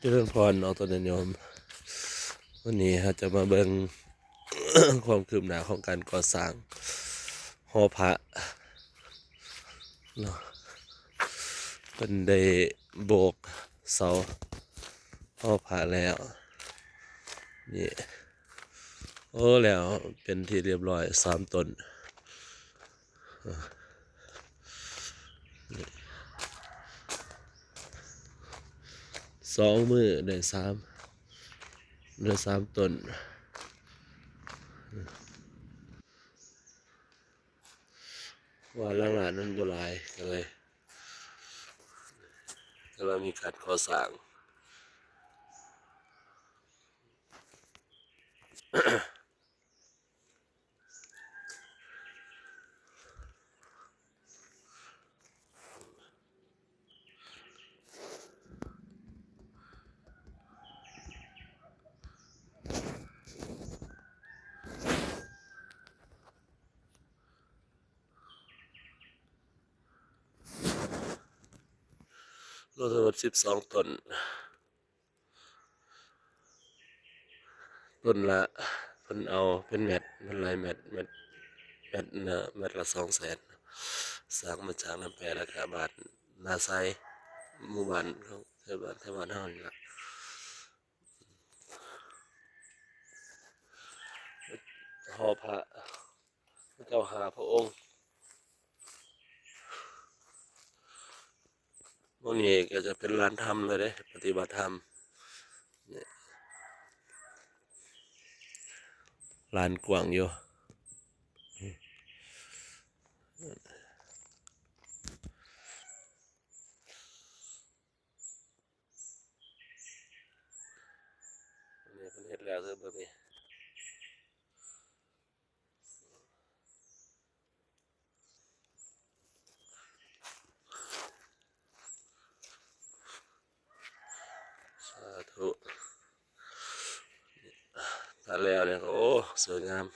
ຈະເລີນພອນເນາະ ຕອນຍາດໂຍມ, ວັນນີ້ເຮົາຈະມາເບິ່ງ ຄວາມຄືບໜ້າຂອງການກໍ່ສ້າງຫໍພະເນາະ. ເພິ່ນໄດ້ໂບກເສົາຫໍພະແລ້ວ ນີ້ ໂອ້ ແລ້ວເປັນທີ່ຮຽບຮ້ອຍສາມຕົ້ນ. ສອງມື້ໄດ້ສາມ ໄດ້ສາມຕົ້ນ. ວ່າຫຼັງລະນັ້ນບໍ່ຫຼາຍ ກໍເລີຍ ກໍເລີຍມີການກໍ່ສ້າງ. ລວມທັງໝົດສິບສອງຕົ້ນ. ຕົ້ນລະ ເພິ່ນເອົາເປັນແມັດ ເປັນລາຍແມັດ ແມັດ ແມັດເນາະ ແມັດລະສອງແສນ. ສ້າງມາຈາກນ້ຳແປ ແລ້ວກະບ້ານນາໄຊ ໝູ່ບ້ານຂອງແຖວບ້ານ ແຖວບ້ານເຮົານີ້ລະ. ຫໍພະ ພະເຈົ້າຫ້າພະອົງ. ໝ່ອງນີ້ກໍຈະເປັນລານທຳເລີຍເດ້ ປະຕິບັດທຳ. ນີ້ ລານກວ້າງຢູ່. ນີ້ເພິ່ນເຮັດແລ້ວເດີ ເບິ່ງນີ້. ສາທຸ. ຖ້າແລ້ວນີ້ກໍ ໂອ້ ສວຍງາມ.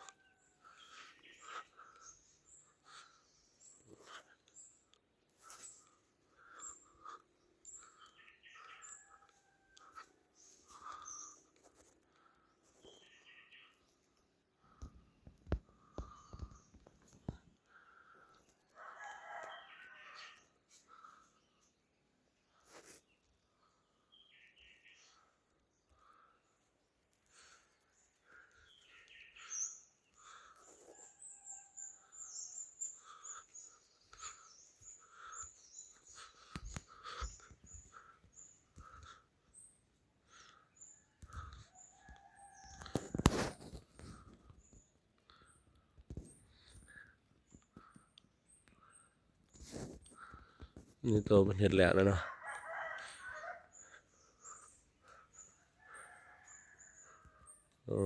ນີ້ໂຕເພິ່ນເຮັດແລ້ວແລ້ວເນາະ. ໂອ້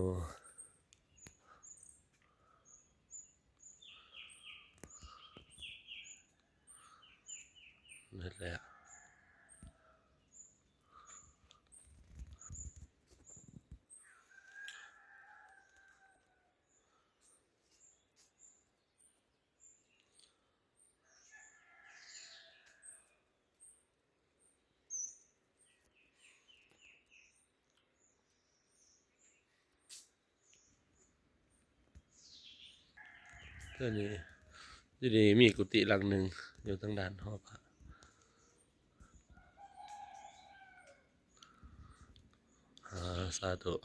ເຮັດແລ້ວ. ເທື່ອນີ້ ຢູ່ນີ້ມີກຸຕິຫຼັງໜຶ່ງ ຢູ່ທາງດ້ານຫໍພະ. ອາ ສາທຸ.